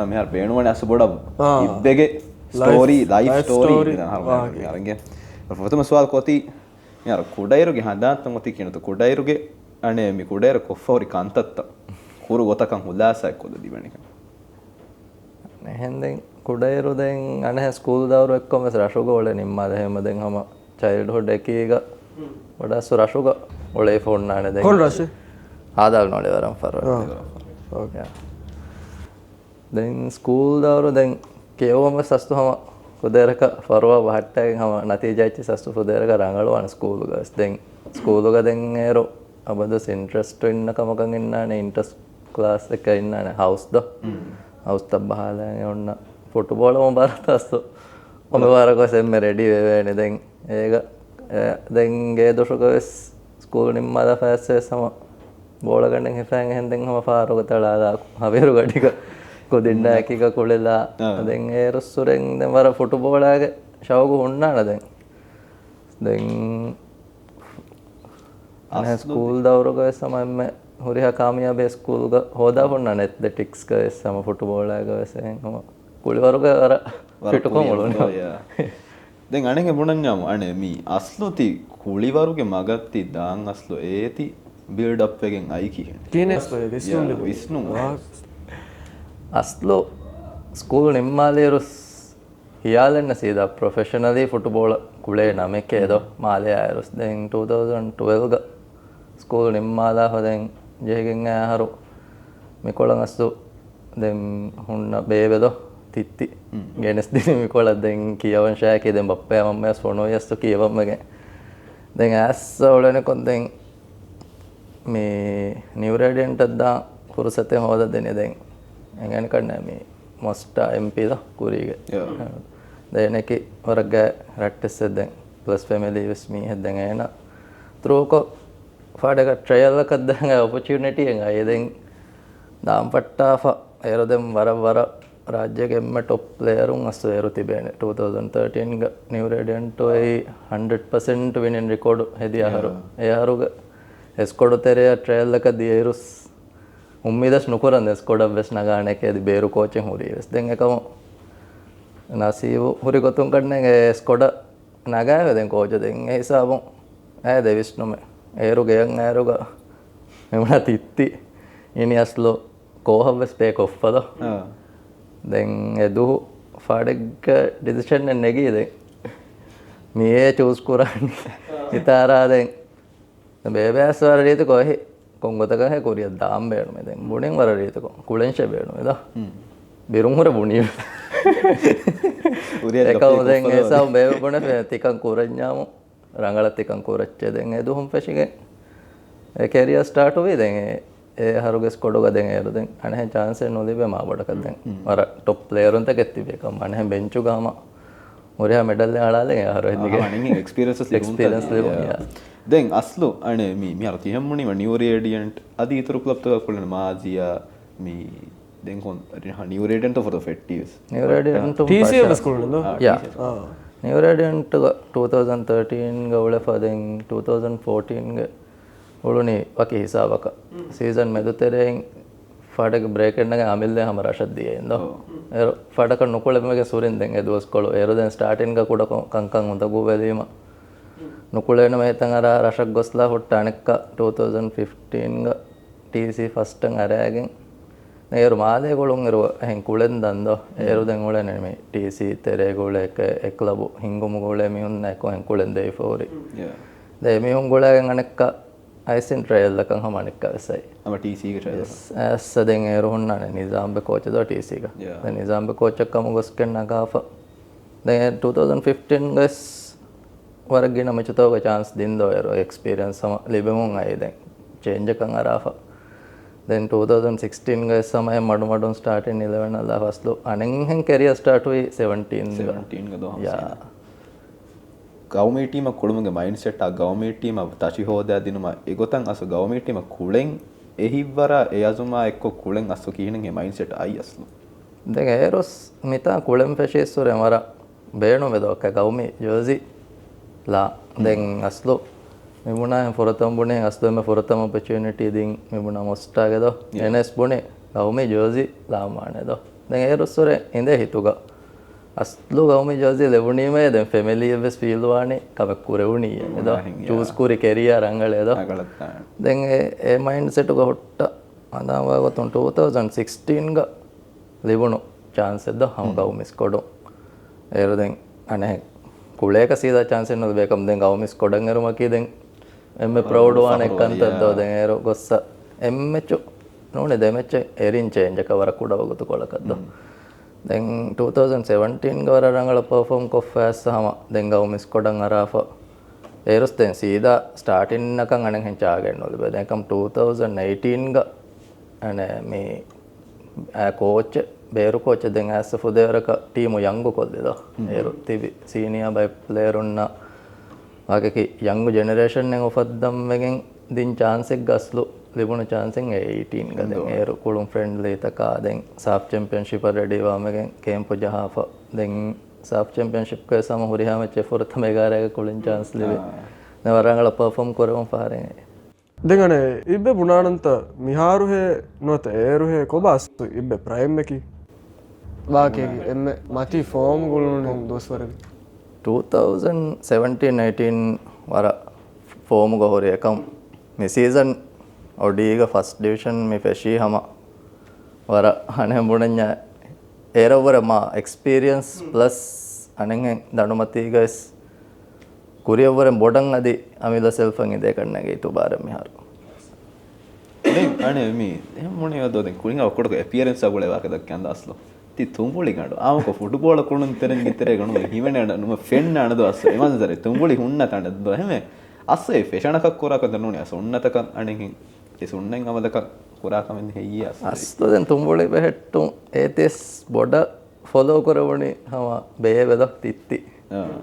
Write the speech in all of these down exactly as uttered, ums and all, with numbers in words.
މިހާރު ބޭނުންވަނީ އަސްލު ބޮޑަށް އާ. އިއްބެގެ ލައިފް، ސްޓޯރީ، ލައިފް ލައިފް ސްޓޯރީ ސްޓޯރީ. މިހާރު ވާހަކަ. މިހާރު އިނގޭ. ފުރަތަމަ ސުވާލު ކޮތީ، މިހާރު ކުޑައިރުގެ ހަނދާންތައް އޮތީ ކިހިނެއްތަ؟ ކުޑައިރުގެ އަނެއް މި ކުޑައިރު ކޮށްފަ ހުރި ކަންތައްތައް ކުރު ގޮތަކަށް ހުލާސާއެއް ކޮށްލަ ދިވެނިކަން. އެހެން ދެން ކުޑައިރު ދެން އަނެއް ސްކޫލް ދައުރު އެއްކޮށް ވެސް ރަށުގަ އުޅެ ނިންމާލެ ހޭމަ ދެން ހަމަ ޗައިލްޑްހުޑް އެކީގަ ވަޑާސް ރަށުގަ އުޅެފަ ހުންނާނެ ދެން. ކޮން ރަށެއް؟ ހާދާލު ނޮޅި ވަރަން ފަރުވާ. އާ. އޯކޭ. ޔާ. ދެން ސްކޫލް ދައުރު ދެން ކިޔެވުމަށް ވެސް އަސްލު ހަމަ ކުދޭރަކަށް ފަރުވާ ބަހައްޓައިގެން ހަމަ ނަތީޖާ އެއްޗިސް އަސްލު ކުދޭރަކަށް ރަނގަޅުވާނެ ސްކޫލުގަ ވެސް. ދެން ސްކޫލުގަ ދެން އޭރު އަބަދުވެސް އިންޓްރެސްޓް އިންނަ ކަމަކަށް އިންނާނެ، އިންޓްރެސްޓް ކްލާސް އެއްކަ އިންނާނެ ހައުސް ދޯ. ހައުސްތައް ބަހާލައިގެން އޮންނަ ފުޓުބޯޅަ މުބާރާތައް އަސްލު އޮންނަ ވަރަކަށް ވެސް އެންމެ ރެޑީ ވެވޭނެ. ދެން އޭގަ، އެ، ދެން ގޭދޮށުގަ ވެސް ސްކޫލް ނިންމާލާ ފައިސް ވެސް ހަމަ ބޯޅަ ގަނޑެއް ހިފައިގެން ހެން ދެން ހަމަ ފާރުގަ ތަޅާލާ ހަވީރު ގަޑިގަ ކުދިންނާ އެކީގަ ކުޅެލާ. އާ. ދެން އޭރުއްސުރެން ދެން ވަރަށް ފުޓުބޯޅާގެ ޝައުގު ހުންނާނެ ދެން. ދެން އަނެއް ސްކޫލް ދައުރުގަ ވެސް ހަމަ އެންމެ ހުރިހާ ކާމިޔާބެއް ސްކޫލްގަ ހޯދާ ހުންނާނެ އެތްލެޓިކްސްގަ ވެސް ހަމަ ފުޓުބޯޅާގަ ވެސް އެހެން ހަމަ ކުޅިވަރުގަ ވަރަށް ވަރަށް ފިޓުކޮށް ކުރިއަށް އުޅުނު. ތޯ، ޔާ. ދެން އަނެއް ބުނަންޏާމު އަނެއް މީ އަސްލު ތި ކުޅިވަރުގެ މަގަށް ތި ދާން އަސްލު އޭތި ބިލްޑް އަޕް ވެގެން އައީ ކިހިނެއް؟ ކިހިނެއް އަސްލު އޭ ވިސްނުން ޔާ، ލިބުނީ؟ ވިސްނުން. ވާ. އަސްލު ސްކޫލް ނިންމާލިއިރު ހިޔާލެއް ނެތް ސީދާ ޕްރޮފެޝަނަލީ ފުޓުބޯޅަ ކުޅޭ ނަމެކޭ ދޯ މާލެ އައިރުސް. ދެން ޓޫ ތައުސަން ޓުވެލްވްގަ ސްކޫލް ނިންމާލާފަ ދެން ޖެހިގެން އައި އަހަރު މިކޮޅަށް އަސްލު ދެން ހުންނަ ބޭބެ ދޯ ތިއްތި ގެނެސްދިނީ މިކޮޅަށް. ދެން ކިޔަވަން ޝާއެކޭ ދެން ބައްޕަޔާ މަންމަޔަސް ފޮނުވި އަސްލު ކިޔަވަން ވެގެން. ދެން އައިސް އުޅެނިކޮށް ދެން މި ނިއު ރޭޑިއަންޓަށް ދާ ފުރުސަތެއް ހޯދަ ދެނީ ދެން. އެނގޭނެ ކަންނޭ މި މޮސްޓާ އެމްޕީ ދޯ ކުރީގެ. ޔާ. ދެން އެކި ވަރަށް ގާތް ރައްޓެއްސެއް ދެން. ޕްލަސް ފެމިލީ ވެސް މީހެއް ދެން އޭނަ ތްރޫކޮށް ފާޑަކަށް ޓްރަޔަލްއަކަށް ދާން އޮޕޮޗުނިޓީއެއް އައި ދެން ދާން ފައްޓާފަ. އޭރު ދެން ވަރަށް ވަރަށް ރާއްޖޭގެ އެންމެ ޓޮޕް ޕްލޭޔަރުން އަސްލު އޭރު ތިބޭނެ. ޓޫ ތައުސަން ތާޓީންގަ ނިއު ރޭޑިއަންޓު އައި ހަންޑްރެޑް ޕަސެންޓް ވިނިން ރެކޯޑު ހެދި އަހަރު. ޔާ. އެ އަހަރުގަ އެ ސްކޮޑު ތެރެއަށް ޓްރަޔަލްއަކަށް ދިޔައިރުސް އުއްމީދަސް ނުކުރަން ދެން ސްކޮޑަށް ވެސް ނަގާނެކޭ އަދި ބޭރު ކޯޗެއް ހުރީ ވެސް. ދެން އެކަމު ނަސީބު ހުރި ގޮތުން ކަންނޭނގެ އެ ސްކޮޑަށް ނަގާފަ ދެން ކޯޗަށް ދެން އެ ހިސާބުން އައި ދެ ވިސްނުމެއް. އޭރު ގެޔަށް އައިރުގަ މިބުނާ ތިއްތި އިނީ އަސްލު ކޯހަށް ވެސް ޕޭ ކޮށްފަ ދޯ. އާ. ދެން އެ ދުވަހު ފާޑެއްގަ ޑިސިޝަންއެއް ނެގީ ދެން މިއޭ ޗޫސް ކުރާނީ ހިތާރާ ދެން ބޭބެއަސް ވަރަށް ރީތިކޮށް އެހި ކޮންގޮތަކަށް ހޭ ކުރިއަށް ދާން ބޭނުމޭ. ދެން ބުނިން ވަރަށް ރީތިކޮށް ކުޅެންށޭ ބޭނުމޭ ދޯ. ހުން. ބިރުން ހުރެ ބުނީ. ކުރިއަށް އެކަމު ދެން އެ ހިސާބު ބޭބެ ބުނެފި ތިކަން ކުރަންޏާމު ރަނގަޅަށް ތިކަން ކުރައްޗޭ. ދެން އެ ދުވަހުން ފެށިގެން އެ ކެރިއަރ ސްޓާޓުވީ. ދެން އެ އެ އަހަރުގެ ސްކޮޑުގަ ދެން އޭރު ދެން އަނެއްހެން ޗާންސެއް ނުލިބޭ މާބޮޑަކަށް ދެން. ހުން. ވަރަށް ޓޮޕް ޕްލޭޔަރުންތަކެއް ތިބޭ ކަމަށް އަނެއްހެން ބެންޗުގަ ހަމަ ހުރިހާ މެޑަލްއެއް އަޅާލެން އެ އަހަރު އެދިގެ. އެކްސްޕީރިއންސް ލިބުންތަ؟ އެކްސްޕީރިއންސް ލިބުން، ޔާ. ދެން އަސްލު އަނެއް މި، މިހާރު ތިހެން ބުނީމަ ނިއު ރޭޑިއަންޓް އަދި އިތުރު ކްލަބްތަކަށް ކުޅެން މާޒިޔާ މި ދެން ކޮން ނިއު ރޭޑިއަންޓު ފުރަތަމަ ފެއްޓީ ވެސް. ނިއު ރޭޑިއަންޓު ޓީސީއަށް ވެސް ކުޅުނު ދޯ؟ ޔާ. ޓީސީއަށް. އާ. ނިއު ރޭޑިއަންޓުގަ ޓޫ ތައުސަން ތާޓީންގަ އުޅެފަ ދެން ޓޫ ތައުސަން ފޯޓީންގެ އުޅުނީ ވަކި ހިސާބަކަށް. ސީޒަން މެދުތެރެއިން ފާޑެއްގެ ބްރޭކެއް ނަގައި އަމިއްލައި ހަމަ ރަށަށް ދިޔައިން ދޯ. އެރު ފާޑަކަށް ނުކުޅެމެގެ ސުރިން ދެން އެ ދުވަސްކޮޅު. އޭރު ދެން ސްޓާޓިންގ ކުޑަކޮށް ކަންކަން އުނދަގޫވެލީމަ ނުކުޅޭނަމޭ އެތަން އަރާ ރަށަށް ގޮސްލާ ހުއްޓަ އަނެއްކާ ޓޫ ތައުސަން ފިފްޓީންގ ޓީސީ ފަސްޓަށް އަރައިގެން އޭރު މާލޭ ގުޅުން އިރު އެހެން ކުޅެން ދަން ދޯ. އޭރު ދެން އުޅެނީ މި ޓީސީ ތެރޭގަ އުޅޭ އެ ކްލަބު ހިންގުމުގަ އުޅޭ މީހުންނާ އެކު އެހެން ކުޅެން ދެވިފަ ހުރި. ދެން އެމީހުން ގުޅައިގެން އަނެއްކާ އައިސް އިން ޓްރަޔަލްއަކަށް ހަމަ އަނެއްކާ ވެސް އައި. ހަމަ ޓީސީގެ ޓްރަޔަލް. ޔެސް. އައިސް ދެން އޭރު ހުންނާނެ ނިޒާމްބެ ކޯޗެއް ދޯ ޓީސީގަ. ދެން ނިޒާމްބެ ކޯޗަށް ކަމުގަ ގޮސްގެން ނަގާފަ. ދެން ޓޫ ތައުސަން ފިފްޓީންގަ ވެސް ވަރަށް ގިނަ މެޗުތަކުގަ ޗާންސް ދިން ދޯ އޭރު އެކްސްޕީރިއަންސް ހަމަ ލިބެމުން އައި ދެން ޗޭންޖަކަށް އަރާފަ. ދެން ޓޫ ތައުސަން ސިކްސްޓީންގަ ވެސް ހަމަ އެ މަޑުމަޑުން ސްޓާޓިން އިލެވެން އަލާ ފަސްލު އަނެއްހެން ކެރިއަރ ސްޓާޓުވީ ސެވެންޓީންގަ. ސެވެންޓީންގަ ދޯ ހަމަ ޔާ. ސީން. ގައުމީ ޓީމަށް ކުޅުމުގެ މައިންޑްސެޓާ ގައުމީ ޓީމަށް ތަށި ހޯދާ ދިނުމަށް އެގޮތަށް އަސް ގައުމީ ޓީމަށް ކުޅެން އެ ހިއްވަރާ އެ އަޒުމާ އެއްކޮށް ކުޅެން އަސްލު ކިހިނެއް އެ މައިންޑްސެޓް އައީ އަސްލު؟ ދެން އޭރުސް މިތާ ކުޅެން ފެށީއްސުރެ ވަރަށް ބޭނުމެ ދޯ ކެ ގައުމީ ޖާޒީ ލާ. ދެން އަސްލު މިބުނާ ފުރަތަމަ ބުނި އަސްލު އެންމެ ފުރަތަމަ އޮޕޮޗުނިޓީ ދިން މިބުނާ މޮސްޓާގެ ދޯ. ޔާ. އެނެސް ބުނި ގައުމީ ޖާޒީ ލާމާނެ ދޯ. ދެން އޭރުއްސުރެ އިނދޭ ހިތުގަ އަސްލު ގައުމީ ޖާޒީ ލެވުނީމައޭ ދެން ފެމިލީއެއްވެސް ފީލްވާނީ ކަމެއް ކުރެވުނީއޭ ދޯ. ޗޫސް ކުރި ކެރިއާ ރަނގަޅޭ ދޯ. ދެން އެ މައިންޑް ސެޓުގަ ހުއްޓަ ހަނދާންވާ ގޮތުން ޓޫ ތައުޒަންޑް ސިކްސްޓީންގަ ލިބުނު ޗާންސެއް ދޯ ހަމަ ގައުމީ ސްކޮޑު. އޭރު ދެން އަނެއް ކުޅޭކަށް ސީދާ ޗާންސެއް ނުލިބޭ ކަމަށް ދެން ގައުމީ ސްކޮޑަށް އެރުމަކީ ދެން އެންމެ ޕްރައުޑް ވާނެ އެއްކަންތައް ދޯ. ދެން އޭރު ގޮއްސަ އެއްމެޗު ނޫނީ ދެމެޗެއް އެރިން ޗޭންޖަކަށް ވަރަށް ކުޑަ ވަގުތުކޮޅަކަށް ދޯ. ދެން ޓޫ ތައުޒަންޑް ސެވެންޓީންގަ ވަރަށް ރަނގަޅަށް ޕަރފޯމް ކޮށްފަ އައިސް ހަމަ ދެން ގައުމީ ސްކޮޑަށް އަރާފަ. އޭރުސް ދެން ސީދާ ސްޓާޓިންއަކަށް އަނެއްހެން ޗާގެއް ނުލިބޭ. ދެން ކަމް ޓޫ ތައުޒަންޑް އެއިޓީންގަ އަނެއް މި އާ ކޯޗެއް، ބޭރު ކޯޗެއް ދެން އައިސް ފުދޭވަރަކަށް ޓީމު ޔަންގު ކޮށްލި ދޯ. އޭރު ތިބި ސީނިއާ ބައެއް ޕްލޭޔަރުންނަށް ވާގެކި ޔަންގު ޖެނެރޭޝަންއެއް އުފައްދަން ވެގެން ދިން ޗާންސެއްގަ އަސްލު ލިބުނު ޗާންސެއް އެއިޓީންގަ. ދެން އޭރު ކުޅުން ފްރެންޑްލީތަކާ ދެން ސާފް ޗެމްޕިއަންޝިޕަށް ރެޑީވާމެގެން ކޭމްޕު ޖަހާފަ. ދެން ސާފް ޗެމްޕިއަންޝިޕްގަ ވެސް ހަމަ ހުރިހާ މެޗެއް ފުރަތަމަ އެގާރައިގަ ކުޅިން ޗާންސް ލިބި. ދެން ވަރަށް ރަނގަޅަށް ޕަރފޯމް ކުރެވުން ފަހަރެއް. ދެން އަނެއް އިއްބެ ބުނާނަންތަ މިހާރުހޭ ނުވަތަ އޭރުހޭ ކޮބާ އަސްލު އިއްބެ ޕްރައިމްއެކީ؟ ވާގެކި އެންމެ މަތީ ފޯމް ގުޅުނު ދުވަސްވަރެއް. ޓޫ ތައުޒަންޑް ސެވެންޓީން އެއިޓީން ވަރަށް ފޯމުގަ ހުރި އެކަމް މި ސީޒަން އޮޑީގަ ފަސްޓް ޑިވިޝަން މި ފެށީ ހަމަ ވަރަށް އަނެއް ބުނަންޏާ އޭރަށްވުރެ މާ އެކްސްޕީރިއަންސް ޕްލަސް އަނެއްހެން ދަނޑުމަތީގަވެސް ކުރިއަށްވުރެން ބޮޑަށް އަދި އަމިއްލަ ސެލްފަށް އިނދޭ ކަންނޭނގެ އިތުބާރެއް މިހާރު. ދެން އަނެއް މީ އެހެން ބުނީ އަދޯ ދެން ކުރިން އަވަކޮޑަކު އެޕިއަރެންސް އަގުޅޭ ވާކަ ދައްކަން ދާސްލޯ. ތި ތުނބުޅި ގަނޑު. އާމަކޮ ފުޓުބޯޅަ ކުޅުން ތެރެން ގިތެރޭ ގަނޑު ހިމެނޭ ނުމަ ފެންނާނެ ދޯ އަސް އެ މަންޒަރެ ތުނބުޅި ހުންނަ ތަނެއް ދޯ އެހެމެ އަސް އެ ފެޝަނަކަށް ކުރާ ކަންތައް ނޫނީ އަސް ހުންނަތަކަށް އަނެއްހެން އެ ސުންނަތް އަމަލަކަށް ކުރާ ކަމެއް ހެއްޔޭ އަސް؟ އަސްލު ދެން ތުނބުޅި ބެހެއްޓުން އޭތިވެސް ބޮޑަށް ފޮލޯ ކުރެވުނީ ހަމަ ބޭބެ ދޯ ތިއްތި.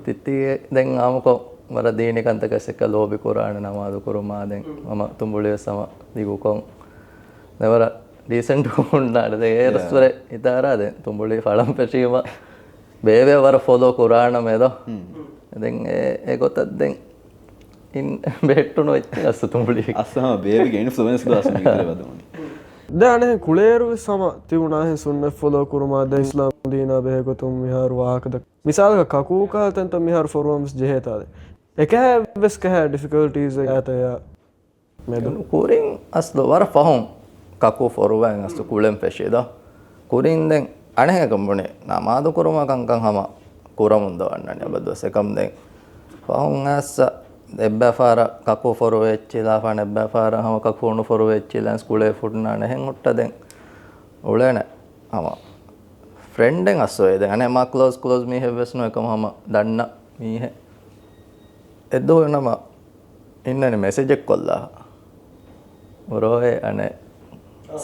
ތިއްތި ދެން އާމުކޮށް ވަރަށް ދީނީ ކަންތަކަށް އެއްކަ ލޯބި ކުރާނެ ނަމާދު ކުރުމާ ދެން ހަމަ ތުނބުޅިވެސް ހަމަ ދިގުކޮށް ދެ ވަރަށް ޑީސެންޓް ހުންނާނެ. ދެން އޭރުސްވަރެ ހިތާރާ ދެން ތުނބުޅި ފަޅަން ފެށީމަ ބޭބެ ވަރަށް ފޮލޯ ކުރާނަމޭ ދޯ. ދެން އެ އެގޮތަށް ދެން އިން ބެހެއްޓުނު އެއްޗެއް އަސް ތުނބުޅި. އަސް ހަމަ ބޭބެގެ އިންފްލުއެންސް ދޯ އަސް މީގެ ވަދުމުން. ދެ އަނެހެން ކުޅޭއިރުވެސް ހަމަ ތި ބުނާހެން ސުންނަތް ފޮލޯ ކުރުމާ ދެ އިސްލާމް ދީނާ ބެހޭ ގޮތުން މިހާރު ވާހަކަ ދައްކަ. މިސާލަކަށް ކަކޫ ކަހަލަ ތަންތަން މިހާރު ފޮރުވަން ވެސް ޖެހޭތާ ދެ. އެކަހައެއްވެސް ކަހަ ޑިފިކަލްޓީސް އެއާތަޔާ މެދު. ކުރިން އަސްލު ވަރަށް ފަހުން ކަކޫ ފޮރުވައިން އަސްލު ކުޅެން ފެށީ ދޯ. ކުރިން ދެން އަނެހެން ކަންބުނި ނަމާދު ކުރުމާ ކަންކަން ހަމަ ކުރަމުން ދޯ އަންނަނީ އަބަދުވެސް. އެކަމް ދެން ފަހުން އައްސަ އެއްބައި ފާރަށް ކަކޫ ފޮރުވެ އެއްޗިލާފާނެ އެއްބައި ފާރަށް ހަމަ ކަކޫ ނުފޮރުވެ އެއްޗިލާން ކުޅޭ ފުންނާނެ އެހެން ހުއްޓަ ދެން އުޅޭނެ ހަމަ ފްރެންޑެއް އަސް އޮތް ދެން އަނެއް މާ ކްލޯޒް ކްލޯޒް މީހެއްވެސް ނުވެ ކަމަ ހަމަ ދަންނަ މީހެއް. އެއްދުވަހު ނަމަ އިންނަނީ މެސެޖެއް ކޮށްލާ. ބްރޯއޭ އަނެއް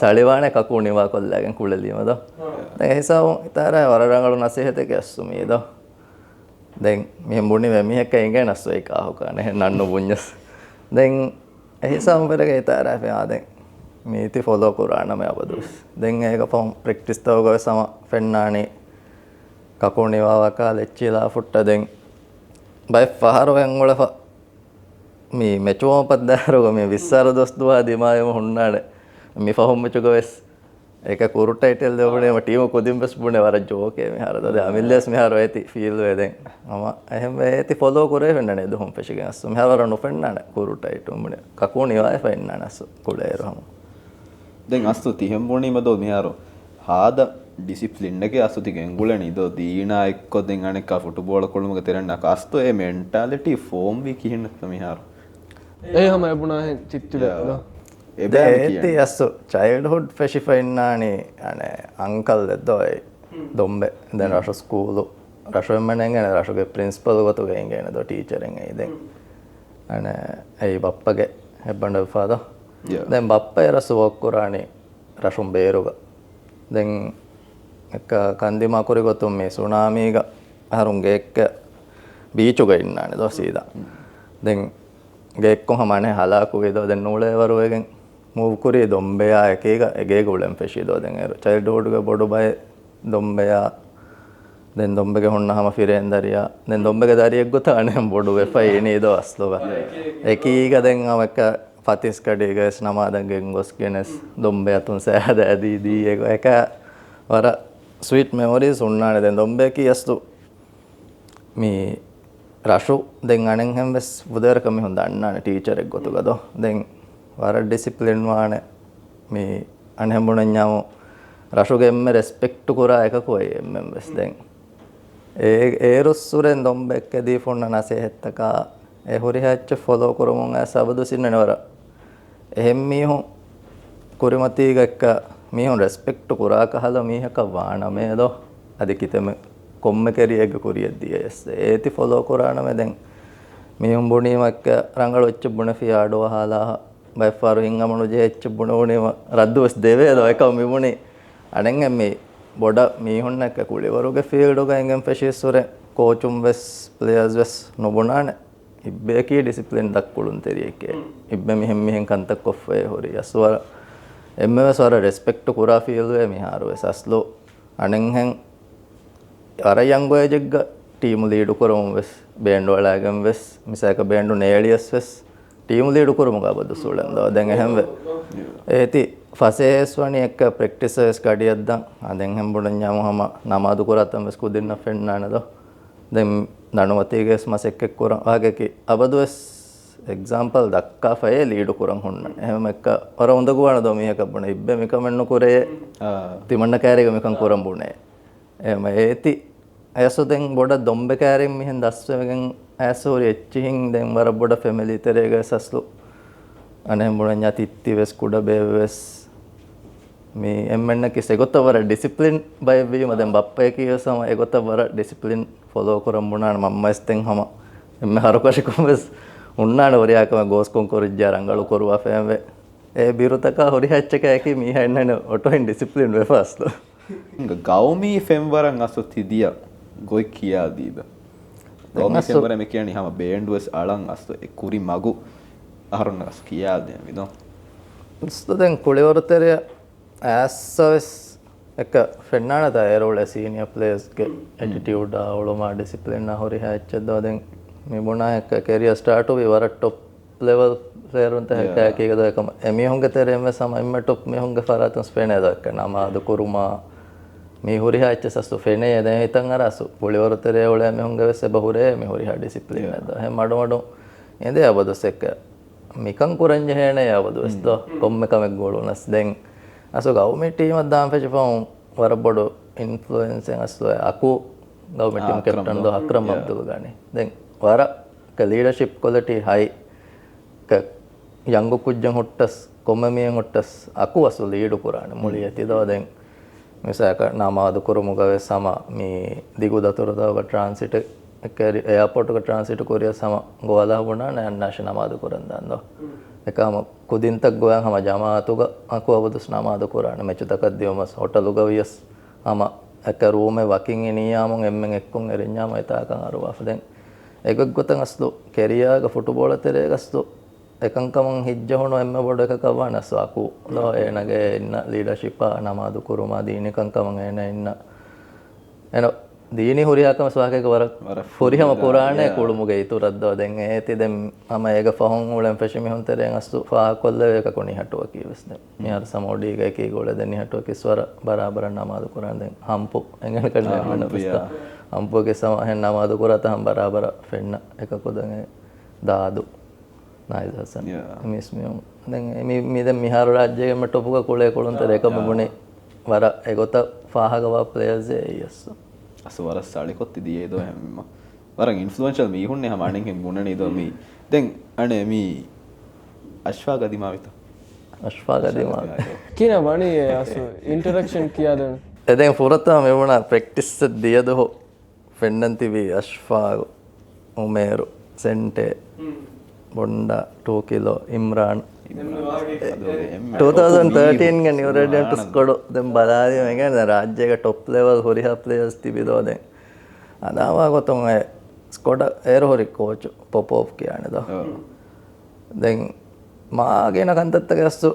ސަޅިވާނެ ކަކޫ ނިވާ ކޮށްލާގެން ކުޅެލީމަ ދޯ. ދެން އެހިސާބުން ހިތާރާ ވަރަށް ރަނގަޅު ނަސޭހަތެއް އައްސު މީ ދޯ. ދެން މިހެން ބުނިވެ މީހަކަށް އިނގޭ ނަސް އެއް ކާހުކާނެ ނަންނު ބުންޏަސް. ދެން އެހިސާބުން ފެރެގެ ހިތާރާފި އާ ދެން މީތި ފޮލޯ ކުރާނަމޭ އަބަދުވެސް. ދެން އޭގަ ފަހުން ޕްރެކްޓިސްތަކުގަވެސް ހަމަ ފެންނާނީ ކަކޫ ނިވާ ވަކާލަ އެއްޗިލާ ފުއްޓަ ދެން ބައެއް ފަހަރު އެނގުޅެފަ މި މެޗުވަމަ ޕައްދާރުގަ މި ވިއްސާރަ ދޮސް ދުވާ ދިމާވީމަ ހުންނާނެ. މި ފަހުން މެޗުގަވެސް އެކަ ކުރު ޓައިޓެލް ދެވުނީމަ ޓީމު ކުދިން ވެސް ބުނެ ވަރަށް ޖޯކޭ މިހާރު ދޯ. ދެން އަމިއްލަވެސް މިހާރު އޭތި ފީލްވޭ ދެން. ހަމަ އެހެންވެ އޭތި ފޮލޯ ކުރޭ ފެންނާނެ ދުހުން ފެށިގެން އަސް. މިހާރު ވަރަށް ނުފެންނާނެ ކުރު ޓައިޓު ބުނެ. ކަކޫ ނިވާއެފަ އިންނާނެ އަސް ކުޅޭއިރު ހަމަ. ދެން އަސް ތިހެން ބުނީމަ ދޯ މިހާރު ހާދަ ޑިސިޕްލިންއެކޭ އަސް ތި ގެންގުޅެނީ ދޯ ދީނާ އެއްކޮށް ދެން އަނެއްކާ ފުޓުބޯޅަ ކުޅުމުގެ ތެރެއިން އަސް އެ މެންޓާލިޓީ ފޯމްވީ ކިހިނެއްތަ މިހާރު؟ އެ ހަމަ އެ ބުނާހެން ތިއްތި ދޯ. އެ އޭތި އަސް ޗައިލްޑްހުޑް ފެށިފަ އިންނާނީ އަނެއް އަންކަލް އެއް ދޯ އެ ދޮންބެ. ދެން ރަށު ސްކޫލު ރަށު އެންމެން އެނގޭނެ ރަށުގެ ޕްރިންސިޕަލް ގޮތުގަ އެނގޭނެ ދޯ ޓީޗަރެއް އެއީ ދެން. އަނެއް އެއީ ބައްޕަގެ ހެއްބަނޑު އެއްފާ ދޯ. ދެން ބައްޕަ އެ ރަސް ވޯކް ކުރާނީ ރަށުން ބޭރުގަ. ދެން އެއްކަ ކަންދިމާ ކުރި ގޮތުން މި ސުނާމީގަ އަހަރުން ގެއެއްކަ ބީޗުގަ އިންނާނެ ދޯ ސީދާ. ދެން ގެއެއްކޮށް ހަމަ އަނެއް ހަލާކުވީ ދޯ. ދެން ނޫޅޭ ވަރުވެގެން މޫވް ކުރީ ދޮންބެޔާ އެކީގަ އެ ގޭގަ އުޅެން ފެށީ ދޯ. ދެން އޭރު ޗައިލްޑްހުޑްގެ ބޮޑު ބައެއް ދޮންބެޔާ ދެން ދޮންބެގެ ހުންނަ ހަމަ ފިރޭންދަރިޔާ. ދެން ދޮންބެގެ ދަރިއެއްގޮތަށް އަނެއް ބޮޑު ވެފަ އިނީ ދޯ އަސްލުގަ. އެކީގަ ދެން ހަމައެއްކަ ފަތިސް ގަޑީގަވެސް ނަމާދަށް ގެންގޮސްގެނެސް ދޮންބެ އަތުން ސައިހަދަ އަދީ ދީ އެކަ ވަރަށް ސްވީޓް މެމޮރީސް ހުންނާނެ. ދެން ދޮންބެއަކީ އަސްލު މި ރަށު ދެން އަނެއްހެން ވެސް ފުދޭވަރަކަށް މީހުން ދަންނާނެ ޓީޗަރެއް ގޮތުގަ ދޯ. ދެން ވަރަށް ޑިސިޕްލިން ވާނެ. މި އަނެއްހެން ބުނަންޏާމު ރަށުގެ އެންމެ ރެސްޕެކްޓް ކުރާ އެކަކު އެއީ އެންމެން ވެސް. ދެން އޭ، އޭރުއްސުރެން ދޮންބެ އެއްކަ ދީފަ ހުންނަ ނަސޭހަތްތަކާ އެ ހުރިހާ އެއްޗެއް ފޮލޯ ކުރަމުން އައިސް އަބަދު ސިންނަނެ ވަރަށް އެހެން މީހުން ކުރިމަތީގަ އެއްކަ މީހުން ރެސްޕެކްޓް ކުރާ ކަހަލަ މީހަކަށް ވާނަމޭ ދޯ. އަދި ކިތަންމެ ކޮންމެ ކެރިއަރެއްގެ ކުރިއަށް ދިޔަޔަސް އޭތި ފޮލޯ ކުރާނަމޭ. ދެން މީހުން ބުނީމަ އެއްކަ ރަނގަޅު އެއްޗެއް ބުނެފި އާޑު އަހާލާ ބައެއްފަހަރު ހިތްހަމަނުޖެހޭ އެއްޗެއް ބުނެވުނީމަ ރައްދު ވެސް ދެވޭ ދޯ. އެކަމް މި ބުނީ އަނެއްހެން މި ބޮޑަށް މީހުންނަކަށް ކުޅިވަރުގެ ފީލްޑުގަ އިނގެން ފެށީއްސުރެ ކޯޗުން ވެސް ޕްލޭޔާސް ވެސް ނުބުނާނެ. އިއްބެއަކީ ޑިސިޕްލިން ދަށްކުޅުންތެރިއެކޭ. އިއްބެ މިހެން މިހެން ކަންތައް ކޮށްފައޭ ހުރި. އަސްވަރަށް އެންމެ ވެސް ވަރަށް ރެސްޕެކްޓް ކުރާ ފީލްވޭ މިހާރު ވެސް. އަސްލު އަނެއްހެން ވަރަށް ޔަންގް އޭޖެއްގަ ޓީމު ލީޑު ކުރަމުން ވެސް ބޭންޑު އަޅާގެން ވެސް މިސާލަކަށް ބޭންޑު ނޭޅިޔަސް ވެސް ޓީމު ލީޑު ކުރުމުގަ އަބަދު ސުޅެން ދޯ. ދެން އެހެންވެ އޭތި ފަސޭހަވެސް ވަނީ އެއްކަ ޕްރެކްޓިސް ވެސް ގަޑިއަށްދަން. އަދެން ހެން ބުނަންޏާމު ހަމަ ނަމާދު ކުރާތަން ވެސް ކުދިންނަށް ފެންނާނެ ދޯ. ދެން ދަނޑުމަތީގަވެސް މަސައްކަތް ކުރަން ވާގެކި އަބަދުވެސް އެގްޒާމްޕަލް ދައްކާފައޭ ލީޑު ކުރަން ހުންނަން. އެހެން އެއްކަ ވަރަށް އުނދަގޫވާނެ ދޯ މީހަކަށް ބުނެ އިއްބެ މިކަމެއް ނުކުރޭ. ތިމަންނަ ކައިރީގަ މިކަން ކުރަން ބުނޭ. އެހެން އޭތި އަޔަސް ދެން ބޮޑަށް ދޮންބެ ކައިރިން މިހެން ދަސްވެގެން އަޔަސް ހުރި އެއްޗިހިން ދެން ވަރަށް ބޮޑަށް ފެމިލީ ތެރޭގަ އަސްލު އަނެއް ބުނަންޏާ ތިއްތި ވެސް ކުޑަ ބޭބެ ވެސް މި އެންމެންނަކީ އެގޮތަށް ވަރަށް ޑިސިޕްލިން ބައެއްވީމަ ދެން ބައްޕަޔަކީ ވެސް ހަމަ އެގޮތަށް ވަރަށް ޑިސިޕްލިން ފޮލޯ ކުރަން ބުނާނެ. މަންމަވެސް ދެން ހަމަ އެންމެ ހަރުކަށިކޮށް ވެސް ހުންނާނެ ހުރިހާ ކަމެއް ގޯސްކޮން ކުރިއްޖާ ރަނގަޅު ކުރުވާފައެވެ. އެ ބިރުތަކާ ހުރިހާ އެއްޗަކާއެކީ މީހާ އެންނަނެ އޮޓޯއިން ޑިސިޕްލިން ވެފަ އަސްލު. ގައުމީ ފެންވަރަށް އަސްލު ތި ދިޔަ ގޮތް ކިޔާދީބަ؟ ގައުމީ ފެންވަރަށް މި ކިޔަނީ ހަމަ ބޭންޑް ވެސް އަޅަން އަސްލު އެ ކުރި މަގު އަހަރުންނަށް އަސްލު ކިޔާދޭން ވިދޯ. އަސްލު ދެން ކުޅިވަރު ތެރެއަށް އައިއްސަ ވެސް އެއްކަ ފެންނާނެތާ އޭރު އުޅޭ ސީނިއަ ޕްލޭޔަރސްގެ އެޓިޓިއުޑާ އުޅުމާ ޑިސިޕްލިންއާ ހުރިހާ އެއްޗެއް ދޯ. ދެން މި ބުނާ އެއްކަ ކެރިއަރ ސްޓާޓުވީ ވަރަށް ޓޮޕް ލެވެލް ޕްލޭޔަރުންތަކެއް ކައިކީގަ ދޯ. އެކަމަ އެމީހުންގެ ތެރެއިން ވެސް ހަމަ އެންމެ ޓޮޕް މީހުންގެ ފަރާތުން ފެނޭ ދޯ އެއްކަ ނަމާދު ކުރުމާ މީ ހުރިހާ އެއްޗެއް އަސްލު ފެނޭ. ދެން ހިތަށް އަރާ އަސްލު ކުޅިވަރު ތެރޭ އުޅޭ މީހުންގެ ވެސް އެބަ ހުރޭ މި ހުރިހާ ޑިސިޕްލިން ދޯ. އެހެން މަޑުމަޑުން އެނދޭ އަބަދުސް އެއްކަ މިކަން ކުރަންޖެހޭނެ އަބަދު ވެސް ދޯ. ކޮންމެ ކަމެއް ގުޅުނަސް. ދެން އަސްލު ގައުމީ ޓީމަށް ދާން ފެށިފަހުން ވަރަށް ބޮޑު އިންފްލުއެންސެއް އަސްލު އަކު ގައުމީ ޓީމް ކެޕްޓަން ދޯ އަކްރަމް އަބްދުލް ގަނީ. ދެން ވަރަށް ލީޑަޝިޕް ކޮލިޓީ ހައި. ޔަންގު ކުއްޖެއް ހުއްޓަސް ކޮންމެ މީހެއް ހުއްޓަސް އަކު އަސްލު ލީޑު ކުރާނެ މުޅި އެތި ދޯ. ދެން މިސާލަކަށް ނަމާދު ކުރުމުގަ ވެސް ހަމަ މި ދިގު ދަތުރުތަކުގަ ޓްރާންސިޓް އެއާޕޯޓުގަ ޓްރާންސިޓް ކުރިޔަސް ހަމަ ގޮވާލާ ބުނާނެ އަންނާށި ނަމާދު ކުރަން ދާން ދޯ. އެކަމަ ކުދިންތައް ގޮވާ ހަމަ ޖަމާއަތުގަ އަކު އަބަދުސް ނަމާދު ކުރާނެ. މެޗުތަކަށް ދިޔުމަސް ހޮޓަލުގަ ވިޔަސް ހަމަ އެކަ ރޫމެއް ވަކިން އިނިއްޔާމުން އެންމެން އެއްކޮށް އެރިންޏާމު އެތާކަށް އަރުވާފަ. ދެން އެގޮތްގޮތަށް އަސްލު ކެރިއާގަ ފުޓުބޯޅަ ތެރޭގަ އަސްލު އެކަންކަމަށް ހިތްޖެހުނު އެންމެ ބޮޑު އެކަކަށް ވާނެ އަސްލު އަކު ދޯ. އޭނަގެ އިންނަ ލީޑަޝިޕާ ނަމާދު ކުރުމާ ދީނީ ކަންކަމަށް އޭނަ އިންނަ އޭނަ ދީނީ ހުރިހާ ކަމެއް ވާހަކައެއް ވަރަށް ފުރިހަމަ ކުރާނެ ކުޅުމުގެ އިތުރަށް ދޯ. ދެން އޭތި ދެން ހަމަ އޭގެ ފަހުން އުޅެން ފެށި މީހުން ތެރެއިން އަސްލު ފާހަގަކޮށްލެވޭ އެކަކު ނިހައްޓުވަކީ ވެސް. ދެން މިހާރު ސަމޯޑީގައި ކީ ގޮޅެ ދެން ނިހައްޓުވަކީ ވަރަށް ބަރާބަރަށް ނަމާދު ކުރާނެ. ދެން ހަމްޕު އެނގޭނެ ކަންނޭނގެ ހަމްޕު ވެސް ތަ ހަމްޕުގެ ސަމަ އެހެން ނަމާދު ކުރާތަ ހަމަ ބަރާބަރަށް ފެންނަ އެކަކު ދެން ދާދު ނާއިޒް ހަސަން. މިސް މި ދެން މި މި ދެން މިހާރު ރާއްޖޭގެ އެންމެ ޓޮޕުގަ ކުޅޭ ކުޅުންތެރި އެކަމަ ބުނި ވަރަށް އެގޮތަށް ފާހަގަވާ ޕްލޭޔަރސް އެއީ އަސް. އަސް ވަރަށް ސަޅިކޮށް ތި ދިޔައީ ދޯ ހެން ވަރަށް އިންފްލުއެންޝަލް މީހުންނޭ ހަމަ އަނެއްހެން ބުނަނީ ދޯ މީ. ދެން އަނެއް މީ އަޝްފާގް އަދި މާވިތަ؟ އަޝްފާގް އަދި މާވި. ކިހިނެއް ވަނީ އެ އަސް އިންޓަރެކްޝަން ކިޔާދޭން. އެ ދެން ފުރަތަމަ މި ވުނާ ޕްރެކްޓިސް ދިޔަ ދުހު ފެންނަން ތިބީ އަޝްފާގު، އުމޭރު، ސެންޓޭ، ބޮންޑާ، ޓޫކިލޯ، އިމްރާން. ޓޫ ތައުސަންޑް ތާޓީންގެ ނިއު ރޭޑިއަންޓް ސްކޮޑު ދެން ބަލާލީމަ އެނގޭނެ ރާއްޖޭގެ ޓޮޕް ލެވެލް ހުރިހާ ޕްލޭޔަރސް ތިބި ދޯ. ދެން ހަނދާންވާ ގޮތުން އެ ސްކޮޑަށް އޭރު ހުރި ކޯޗު ޕޮޕޯވް ކިޔާނެ ދޯ. ދެން މާގިނަ ކަންތައްތަކެއް އަސްލު